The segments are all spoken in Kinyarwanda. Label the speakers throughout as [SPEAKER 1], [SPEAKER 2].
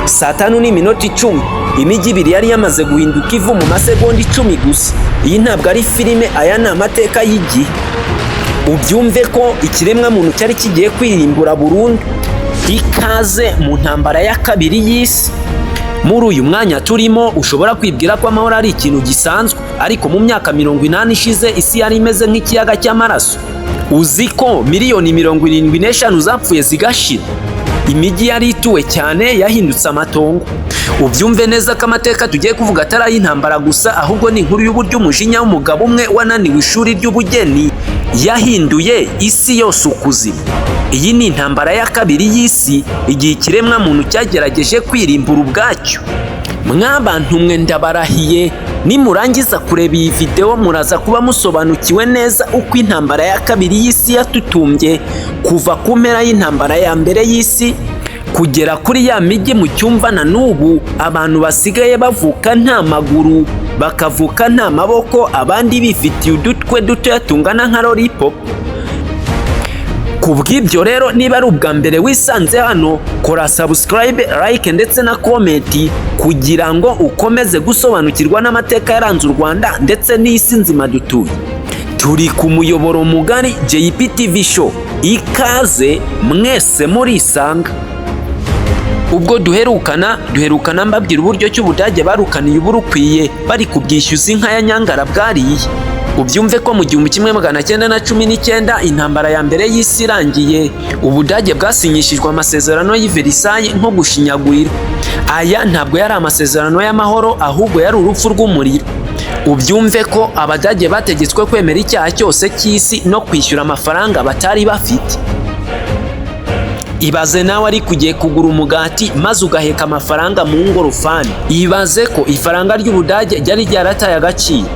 [SPEAKER 1] 5:10, imijyi ibiri yari yamaze guhinduka ivu mu masegonda 10 gusa. Iyi ntabwo ari filime, aya ni amateka y'igihe. Ubyumve ko ikiremwamuntu cyari kigiye kwirimbura burundu. Ikaze mu ntambara ya kabiri y'isi. Muri uyu mwanya turimo, ushobora kwibwira ko amahoro ari ikintu gisanzwe, ariko mu myaka 80 ishize isi yari imeze nk'ikiyaga cy'amaraso. Uzi ko miliyoni 75 zapfuye zigashira? Imijyi yari ituwe cyane yahindutse amatongo. Ubyumve neza ko amateka tugiye kuvuga atari ay'intambara gusa, ahubwo ni inkuru y'uburyo umujinya w'umugabo umwe wananiwe ishuri ry'ubugeni yahinduye isi yose ukuzimu. Iyi ni intambara ya kabiri y'isi, igihe ikiremwamuntu cyagerageje kwirimbura ubwacyo. Mwabantu mwe, ndabarahiye, nimurangiza kureba iyi videwo muraza kuba musobanukiwe neza uko intambara ya kabiri y'isi yatutumbye, kuva ku mpera y'intambara ya mbere y'isi kugera kuri ya mijyi mu cyumva na n'ubu abantu basigaye bavuka nta maguru, bakavuka nta maboko, abandi bifitiye udutwe dutoya tungana nka lollipop. Ku bw'ibyo rero, niba ari ubwa mbere wisanze hano, kora subscribe, like ndetse na comment kugira ngo ukomeze gusobanukirwa n'amateka yaranze u Rwanda ndetse n'isi nzima dutuye. Turi ku muyoboro mugari JPTV Show. Ikaze mwese, murisanga. Ubwo duherukana mbabwira uburyo cy'Ubudage barukaniye uburukwiye, bari kubwishyuza inka ya Nyangara bwariye. Ubyumve ko mu 1919, intambara ya mbere y'isi irangiye, Ubudage bwasinyishijwe amasezerano y'i Versailles nko gushinyagurira. Aya ntabwo yari amasezerano y'amahoro, ahubwo yari urupfu rw'umuriro. Ubyumve ko Abadage bategetswe kwemera icyaha cyose cy'isi no kwishyura amafaranga batari bafite. Ibaze nawe ariko ugiye kugura umugati maze ugaheka amafaranga mu ngorofani. Ibaze ko ifaranga ry'Ubudage ryari ryarataye agaciro.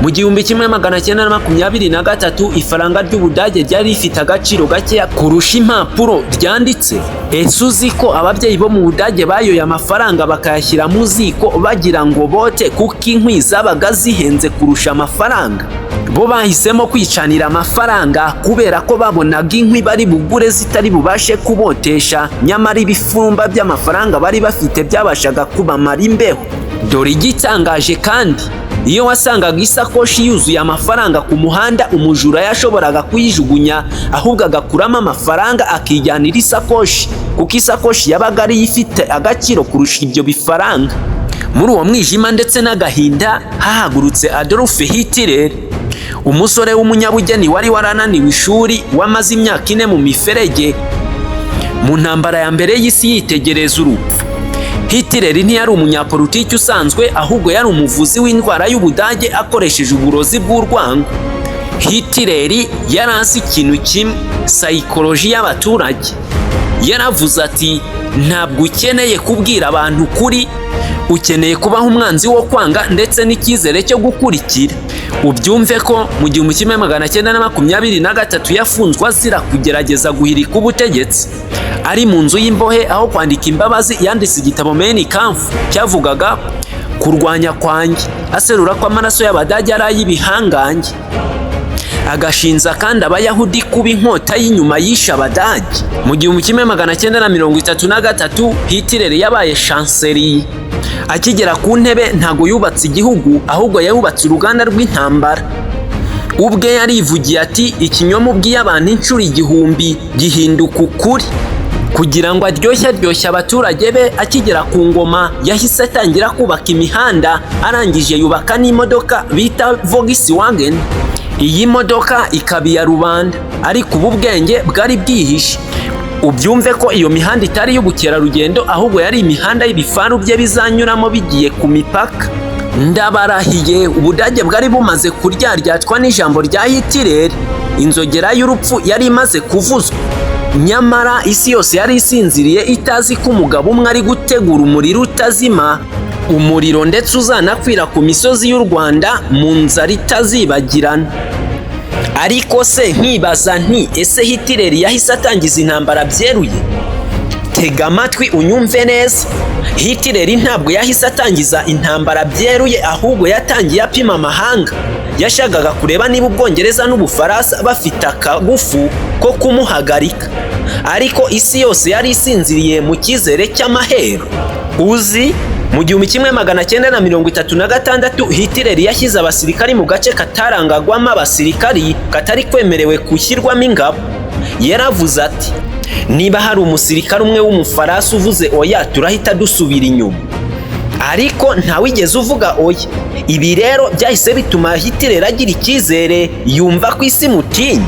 [SPEAKER 1] Mu 1923, ifaranga ry'Ubudage ryari rifite agaciro gakeya kurusha impapuro ryanditse. Ese uzi ko ababyeyi bo mu Budage bayoye amafaranga bakayashyira mu ziko bagira ngo bote, kuko inkwi zabaga zihenze kurusha amafaranga? Bo bahisemo kwicanira amafaranga kubera ko babonaga inkwi bari bugure zitari bubashe kubotesha, nyamara ibifumba by'amafaranga bari bafite byabashaga kubamara imbeho. Dore igitangaje kandi, iyo wasangaga isakoshi yuzuye amafaranga ku muhanda, umujura yashoboraga kuyijugunya, ahubwo agakuramo amafaranga akijyanira isakoshi, kuko isakoshi yabaga ariyo ifite agaciro kurusha ibyo bifaranga. Muri uwo mwijima ndetse n'agahinda hahagurutse Adolf Hitler, umusore w'umunyabugeni wari warananiwe ishuri, wamaze imyaka 4 mu miferege mu ntambara ya mbere y'isi yitegereza urupfu. Hitler ntiyari umunyapolitiki usanzwe, ahubwo yari umuvuzi w'indwara y'Ubudage akoresheje uburozi bw'urwango. Hitler yari azi ikintu kimwe: sayikoloji y'abaturage. Yaravuze ati: "Ntabwo ukeneye kubwira abantu ukuri, ukeneye kubaha umwanzi wo kwanga ndetse n'icyizere cyo gukurikira." Ubyumve ko mu 1923 yafunzwe azira kugerageza guhirika ubutegetsi. Ari mu nzu y'imbohe, aho kwandika imbabazi yanditse igitabo Mein Kampf cyavugaga kurwanya kwanjye, aserura ko amaraso y'Abadage ari ay'ibihangange, agashinza kandi Abayahudi kuba inkota y'inyuma yishe Abadage. Mu 1933 Hitler yabaye chancelier. Akigera ku ntebe ntago yubatse igihugu, ahubwo yubatse uruganda rw'intambara. Ubwe yarivugiye ati: "Ikinyoma ubwiye abantu inshuro 1000 gihinduka ukuri." Kugira ngo aryoshye aryoshye abaturage be, akigera ku ngoma yahise atangira kubaka imihanda, arangije yubaka n'imodoka bita Volkswagen. Iyi modoka ikaba iya rubanda, ariko ubu bwenge bwari bwihishe. Ubyumve ko iyo mihanda itari iy'ubukerarugendo, ahubwo yari imihanda y'ibifaru bye bizanyuramo bigiye ku mipaka. Ndabarahiye, Ubudage bwari bumaze kuryaryatwa n'ijambo rya Hitler. Inzogera y'urupfu yari imaze kuvuzwa, nyamara isi yose yari isinziriye, itazi ko umugabo umwe ari gutegura umuriro utazima, umuriro ndetse uzanakwira ku misozi y'u Rwanda mu nzara itazibagirana. Ariko se nkibaza nti: ese Hitler yahise atangiza intambara byeruye? Tega amatwi unyumve neza. Hitler ntabwo yahise atangiza intambara byeruye, ahubwo yatangiye apima amahanga. Yashakaga kureba niba Ubwongereza n'Ubufaransa bafite akagufu ko kumuhagarika. Ariko isi yose yari isinziriye mu cyizere cy'amahero. Uzi mu 1936 Hitler yashyize abasirikari mu gace katarangagwamo abasirikari, katari kwemerewe gushyirwamo ingabo. Yaravuze ati: "Niba hari umusirikari umwe w'Umufaransa uvuze oya, turahita dusubira inyuma." Ariko ntawigeze uvuga oya. Ibi rero byahise bituma Hitler agira icyizere, yumva ko isi mutinya.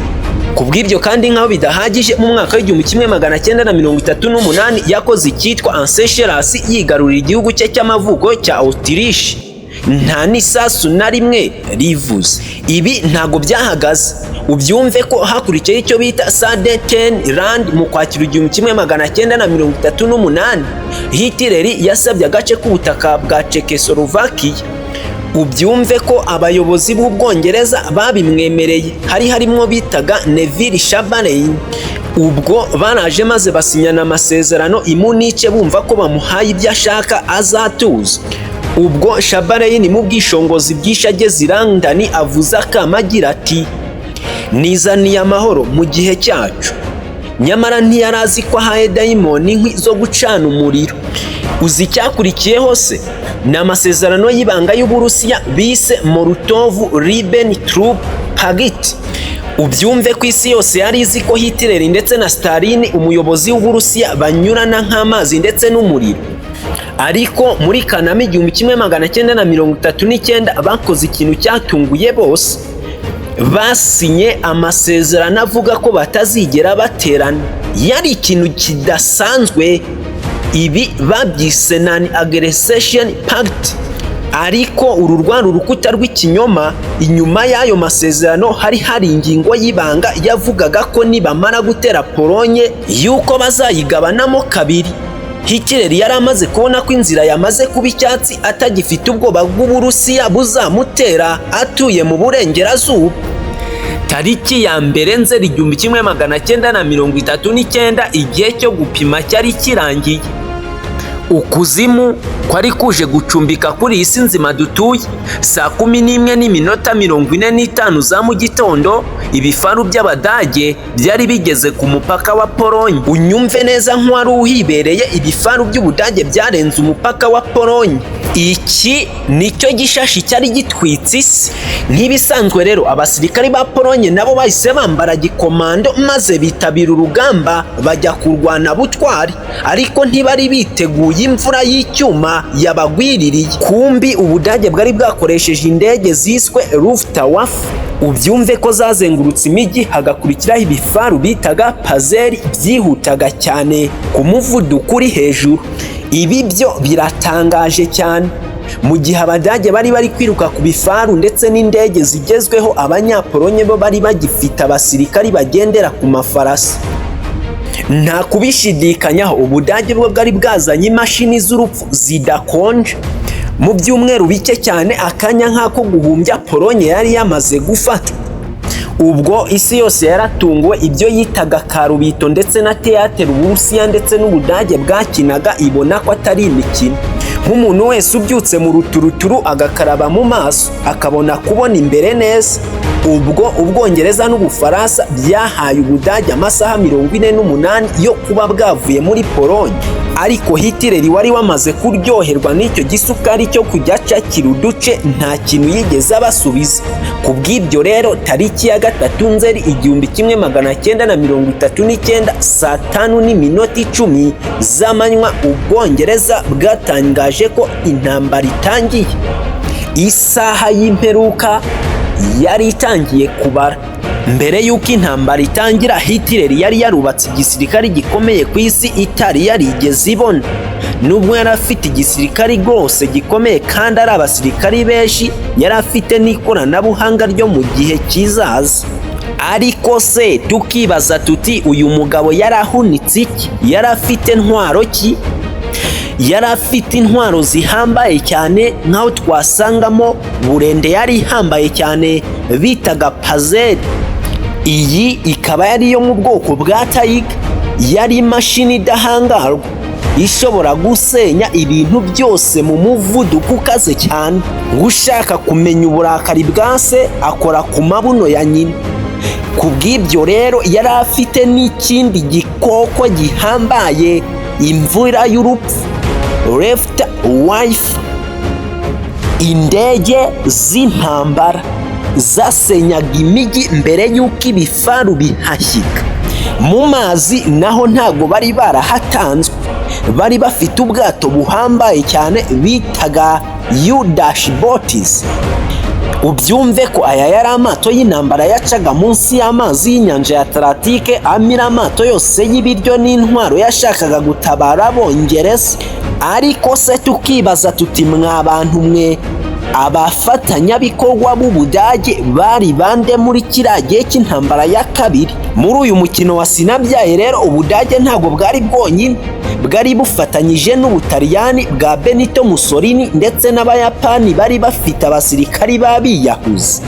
[SPEAKER 1] Ku bw'ibyo kandi, nk'aho bidahagije, mu mwaka w'1938 yakoze icyitwa Anschluss, yigarurira igihugu cye cy'amavuko cya Autriche nta n'isasu na rimwe rivuze. Ibi ntabwo byahagaze. Ubyumve ko hakurikiyeho icyo bita Sudetenland mu Kwakira 1938. Hitler yasabye agace k'ubutaka bwa Czechoslovakia. Ubyumve ko abayobozi b'Ubwongereza babimwemereye, hari harimo bitaga Neville Chamberlain. Ubwo baraje maze basinyana amasezerano i Munich, bumva ko bamuhaye ibyo ashaka azatuza. Ubwo Chamberlain mu bwishongozi bwinshi ageze i London avuze akama agira ati: "Nizaniye amahoro mu gihe cyacu." Nyamara ntiyari azi ko ahaye dayimoni inkwi zo gucana umuriro. Uzi icyakurikiyeho se? Ni amasezerano y'ibanga y'Uburusiya bise Molotov Ribbentrop Pact. Ubyumve ko isi yose yari izi ko Hitler ndetse na Stalin, umuyobozi w'Uburusiya, banyurana nk'amazi ndetse n'umuriro. Ariko muri Kanama 1939 bakoze ikintu cyatunguye bose: basinye amasezerano avuga ko batazigera baterana. Yari ikintu kidasanzwe. Ibi babyise Non Aggression Pact, ariko uru rwari urukuta rw'ikinyoma. Inyuma y'ayo masezerano hari hari ingingo y'ibanga yavugaga ko nibamara gutera Polonye yuko bazayigabanamo kabiri. Hitler yari amaze kubona ko inzira yamaze kuba icyatsi, atagifite ubwoba bw'Uburusiya buzamutera atuye mu burengerazuba. Tariki ya 1 Nzeri 1939, igihe cyo gupima cyari kirangiye. Ukuzimu kwari kuje gucumbika kuri iyi si nzima dutuye. Saa 11:45 za mu gitondo, ibifaru by'Abadage byari bigeze ku mupaka wa Polonye. Unyumve neza nk'uwari uhibereye, ibifaru by'Ubudage byarenze umupaka wa Polonye. Iki nicyo gishashi cyari gitwitse isi. Nk'ibisanzwe rero, abasirikari ba Polonye nabo bahise bambara gikomando maze bitabira urugamba, bajya kurwana butwari, ariko ntibari biteguye imvura y'icyuma yabagwiririye. Kumbi Ubudage bwari bwakoresheje indege ziswe Luftwaffe. Ubyumve ko zazengurutse imijyi, hagakurikiraho ibifaru bitaga Panzer byihutaga cyane ku muvuduko uri hejuru. Ibi byo biratangaje cyane. Mu gihe Abadage bari bari kwiruka ku bifaru ndetse n'indege zigezweho, Abanyapolonye bo bari bagifite abasirikari bagendera ku mafarasi. Nta kubishidikanyaho, Ubudage bwo bwari bwazanye imashini z'urupfu zidakonje. Mu byumweru bike cyane, akanya nk'ako guhumbya, Polonye yari yamaze gufatwa. Ubwo isi yose yaratunguwe. Ibyo yitaga karubito ndetse na teyatere Uburusiya ndetse n'Ubudage bwakinaga, ibona ko atari imikino. Nk'umuntu wese ubyutse mu ruturuturu agakaraba mu maso akabona kubona imbere neza. Ubwo Ubwongereza n'Ubufaransa byahaye Ubudage amasaha 48 yo kuba bwavuye muri Polonye. Ariko Hitler wari wamaze kuryoherwa n'icyo gisukari cyo kujya acakira uduce, nta kintu yigeze abasubiza. Ku bw'ibyo rero, tariki ya 3 Nzeri 1939, saa 5:10 z'amanywa, Ubwongereza bwatangaje ko intambara itangiye. Isaha y'imperuka yari itangiye kubara. Mbere y'uko intambara itangira, Hitler yari yarubatse igisirikare gikomeye ku isi itari yarigeze ibona. Nubwo yari afite igisirikare rwose gikomeye kandi ari abasirikari benshi, yari afite n'ikoranabuhanga ryo mu gihe kizaza. Ariko se tukibaza tuti: "Uyu mugabo yari ahunitse iki? Yari afite intwaro ki?" Yari afite intwaro zihambaye cyane, nk'aho twasangamo burende yari ihambaye cyane bitaga Panzer. Iyi ikaba yari iyo mu bwoko bwa Tiger. Yari imashini idahangarwa ishobora gusenya ibintu byose mu muvuduko ukaze cyane. Ushaka kumenya uburakari bwa se akora ku mabuno ya nyina. Ku bw'ibyo rero, yari afite n'ikindi gikoko gihambaye, imvura y'urupfu, Luftwaffe, indege z'intambara zasenyaga imijyi mbere y'uko ibifaru bihashyika. Mu mazi naho ntabwo bari barahatanzwe, bari bafite ubwato buhambaye cyane bitaga U-boats. Ubyumve ko aya yari amato y'intambara yacaga munsi y'amazi y'inyanja ya Atlantique, amira amato yose y'ibiryo n'intwaro yashakaga gutabara Abongereza. Ariko se tukibaza tuti: "Mwa bantu mwe, abafatanyabikorwa b'Ubudage bari bande muri kiriya gihe cy'intambara ya kabiri?" Muri uyu mukino wa sinabyaye rero, Ubudage ntabwo bwari bwonyine, bwari bufatanyije n'Ubutaliyani bwa Benito Mussolini ndetse n'Abayapani bari bafite abasirikari b'abiyahuzi.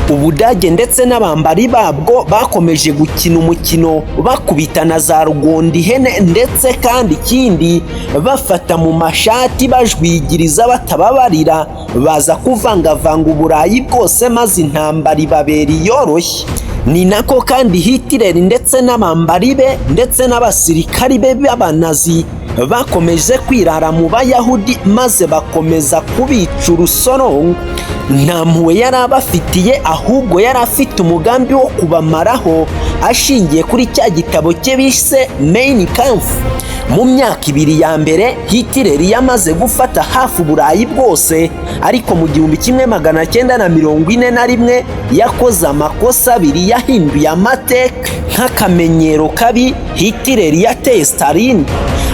[SPEAKER 1] Ubudage ndetse n'abambari babwo bakomeje gukina umukino bakubitana za rugondi ihene, ndetse kandi ikindi bafata mu mashati, bajwigiriza batababarira, baza kuvangavanga Uburayi bwose, maze intambara ibabera iyoroshye. Ni nako kandi Hitler ndetse n'abambari be ndetse n'abasirikari be b'Abanazi bakomeje kwirara mu Bayahudi, maze bakomeza kubica urusorongo. Nta mpuhwe yari abafitiye, ahubwo yari afite umugambi wo kubamaraho ashingiye kuri cya gitabo cye bise Mein Kampf. Mu myaka 2 ya mbere, Hitler yamaze gufata hafi Uburayi bwose, ariko mu 1941 yakoze amakosa abiri yahinduye amateka. Nk'akamenyero kabi, Hitler yateye Stalin,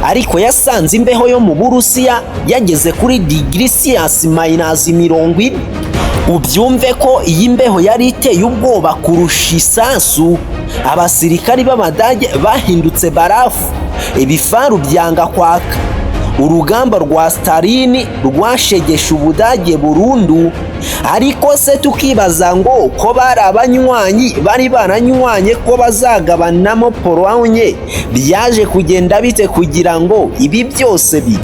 [SPEAKER 1] ariko yasanze imbeho yo mu Burusiya yageze kuri degree Celsius -40. Ubyumve ko iyi mbeho yari iteye ubwoba kurusha isasu. Abasirikari b'Abadage bahindutse barafu, ibifaru byanga kwaka. Urugamba rwa Stalin rwashegeshe Ubudage burundu. Ariko se tukibaza ngo ko bari abanywanyi, bari baranywanye ko bazagabanamo Polonye, byaje kugenda bite kugira ngo ibi byose bi?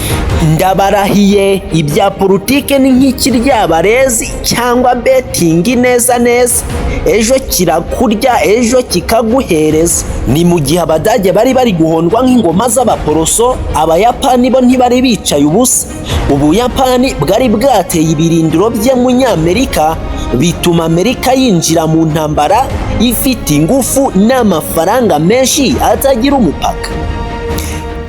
[SPEAKER 1] Ndabarahiye, ibya politike ni nk'ikiryabarezi cyangwa betting neza neza, ejo kirakurya, ejo kikaguhereza. Ni mu gihe Abadage bari bari guhondwa nk'ingoma z'Abaporoso, Abayapani bo ntibari bicaye ubusa. Ubuyapani bwari bwateye ibirindiro bye Munyamerika, bituma Amerika yinjira mu ntambara ifite ingufu n'amafaranga menshi atagira umupaka.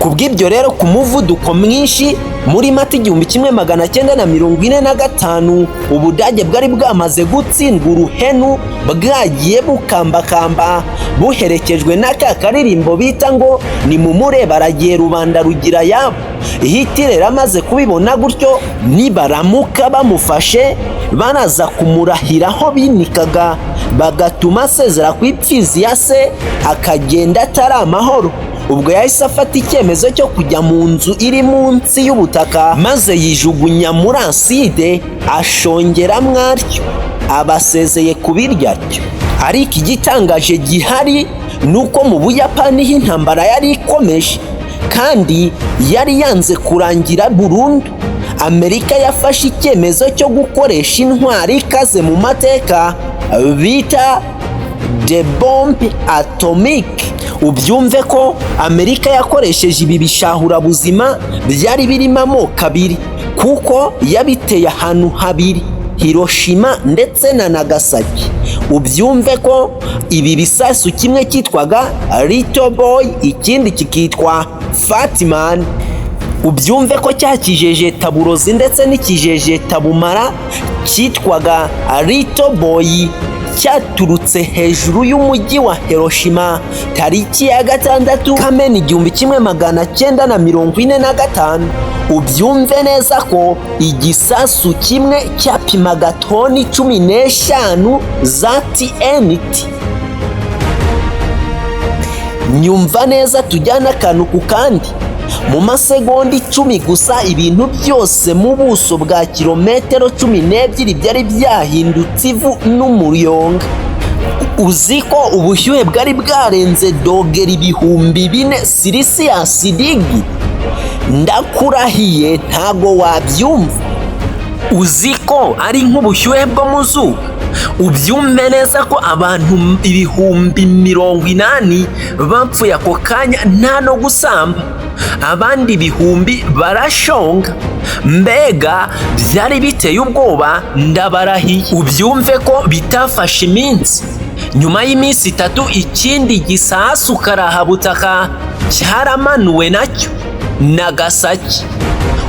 [SPEAKER 1] Ku bw'ibyo rero, ku muvuduko mwinshi, muri Mata 1945, Ubudage bwari bwamaze gutsindwa uruhenu, bwagiye bukambakamba buherekejwe na ka karirimbo bita ngo ni mumureba aragiye, rubanda rugira yabo. Hitler amaze kubibona gutyo, nibaramuka bamufashe baraza kumurahiraho binikaga, bagatuma asezera ku ipfizi ya se, akagenda atari amahoro. Ubwo yahise afata icyemezo cyo kujya mu nzu iri munsi y'ubutaka, maze yijugunya muri aside, ashongera mwatyo, abasezeye ku biryo atyo. Ariko igitangaje gihari ni uko mu Buyapani ho intambara yari ikomeje kandi yari yanze kurangira burundu. Amerika yafashe icyemezo cyo gukoresha intwari ikaze mu mateka bita the bombe atomique. Ubyumve ko Amerika yakoresheje ibi bishahurabuzima byari birimo amoko abiri, kuko yabiteye ahantu habiri, Hiroshima ndetse na Nagasaki. Ubyumve ko ibi bisasu kimwe cyitwaga Little Boy, ikindi kikitwa Fat Man. Ubyumve ko cya kijejetaburozi ndetse n'ikijejetabumara cyitwaga Little Boy cyaturutse hejuru y'umujyi wa Hiroshima tariki ya 6 Kamena 1945. Ubyumve neza ko igisasu kimwe cyapimaga toni 15 za TNT. Nyumva neza, tujyane akantu ku kandi. Mu masegonda 10 gusa, ibintu byose mu buso bwa kilometero 12 byari byahindutse ivu n'umuyonga. Uzi ko ubushyuhe bwari bwarenze dogere 4000 Celsius degree? Ndakurahiye, ntago wabyumva. Uzi ko ari nk'ubushyuhe bwo mu zuba? Ubyumve neza ko abantu 80,000 bapfuye ako kanya nta no gusamba, abandi ibihumbi barashonga. Mbega byari biteye ubwoba, ndabarahiye. Ubyumve ko bitafashe iminsi, nyuma y'iminsi 3 ikindi gisasu karahabutaka cyaramanuwe nacyo Nagasaki.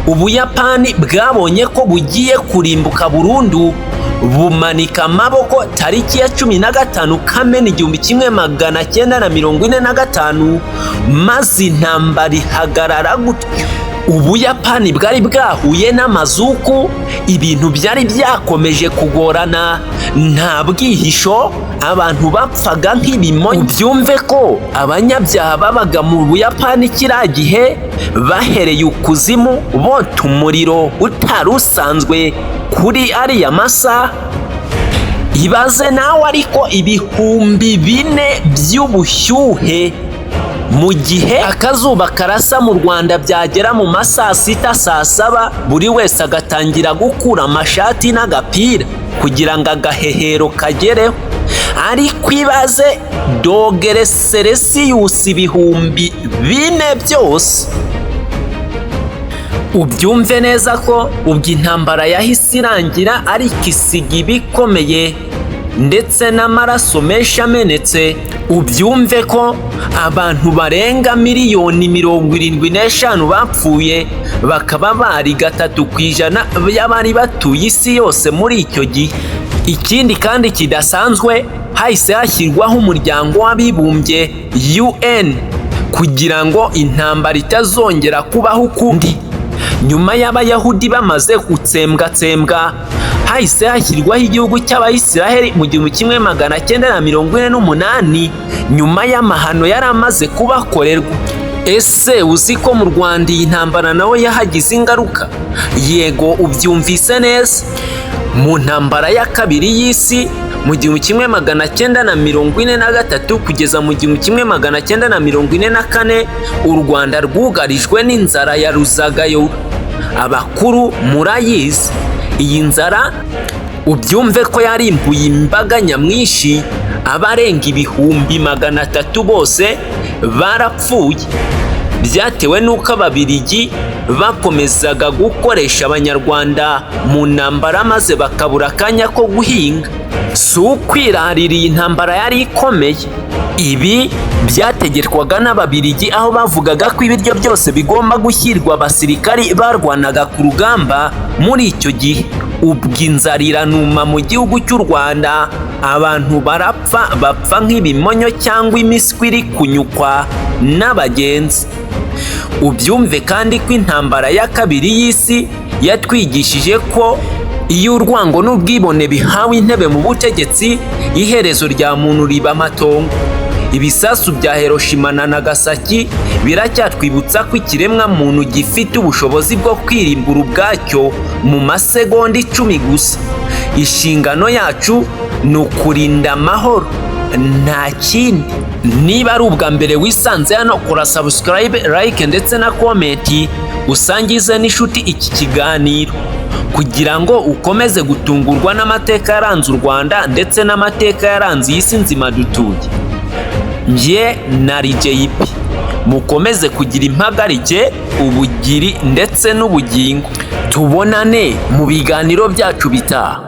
[SPEAKER 1] Ubuyapani bwabonye ko bugiye kurimbuka burundu, bumanika amaboko tariki ya 15 Kamena 1945, maze intambara ihagarara gutyo. Ubuyapani bwari bwahuye n'amazuku, ibintu byari byakomeje kugorana, nta bwihisho, abantu bapfaga nk'ibimonyo. Ubyumve ko abanyabyaha babaga mu Buyapani kiriya gihe bahereye ukuzimu bota umuriro utari usanzwe kuri ariya masaha. Ibaze nawe ariko 4000 by'ubushyuhe mu gihe akazuba karasa mu Rwanda, byagera mu ma saa sita, saa saba, buri wese agatangira gukura amashati n'agapira kugira ngo agahehero kagereho. Ariko ibaze dogere Celsius 4000 byose. Ubyumve neza ko ubwo intambara yahise irangira, ariko isiga ibikomeye ndetse n'amaraso menshi amenetse. Ubyumve ko abantu barenga miliyoni 75 bapfuye, bakaba bari 3% y'abari batuye isi yose muri icyo gihe. Ikindi kandi kidasanzwe, hahise hashyirwaho Umuryango w'Abibumbye, UN, kugira ngo intambara itazongera kubaho ukundi. Nyuma y'Abayahudi bamaze gutsembwatsembwa, hahise hashyirwaho igihugu cy'Abayisiraheli mu 1948, nyuma y'amahano yari amaze kubakorerwa. Ese uzi ko mu Rwanda iyi ntambara nawe yahagize ingaruka? Yego, ubyumvise neza. Mu ntambara ya kabiri y'isi, mu 1943 kugeza mu 1944, u Rwanda rwugarijwe n'inzara ya Ruzagayura. Abakuru murayizi iyi nzara. Ubyumve ko yarimbuye imbaga nyamwinshi, abarenga 300,000 bose barapfuye. Byatewe n'uko Ababiligi bakomezaga gukoresha Abanyarwanda mu ntambara, maze bakabura akanya ko guhinga. Si ukwirarira, iyi ntambara yari ikomeye. Ibi byategerwaga n'Ababiligi, aho bavugaga ko ibiryo byose bigomba gushyirwa abasirikari barwanaga ku rugamba muri icyo gihe. Ubwo inzara iranuma mu gihugu cy'u Rwanda, abantu barapfa, bapfa nk'ibimonyo cyangwa imiswi iri kunyukwa n'abagenzi. Ubyumve kandi ko intambara ya kabiri y'isi yatwigishije ko iyo urwango n'ubwibone bihawe intebe mu butegetsi, iherezo rya muntu riba amatongo. Ibisasu bya Hiroshima na Nagasaki biracyatwibutsa ko ikiremwa muntu gifite ubushobozi bwo kwirimbura ubwacyo mu masegonda 10 gusa. Inshingano yacu ni ukurinda amahoro, nta kindi. Niba ari ubwa mbere wisanze hano, kora subscribe, like ndetse na comment, usangize n'inshuti iki kiganiro kugira ngo ukomeze gutungurwa n'amateka yaranze u Rwanda ndetse n'amateka yaranze iyi si nzima dutuye. Njye na JP, mukomeze kugira impagarike, ubugiri ndetse n'ubugingo. Tubonane mu biganiro byacu bitaha.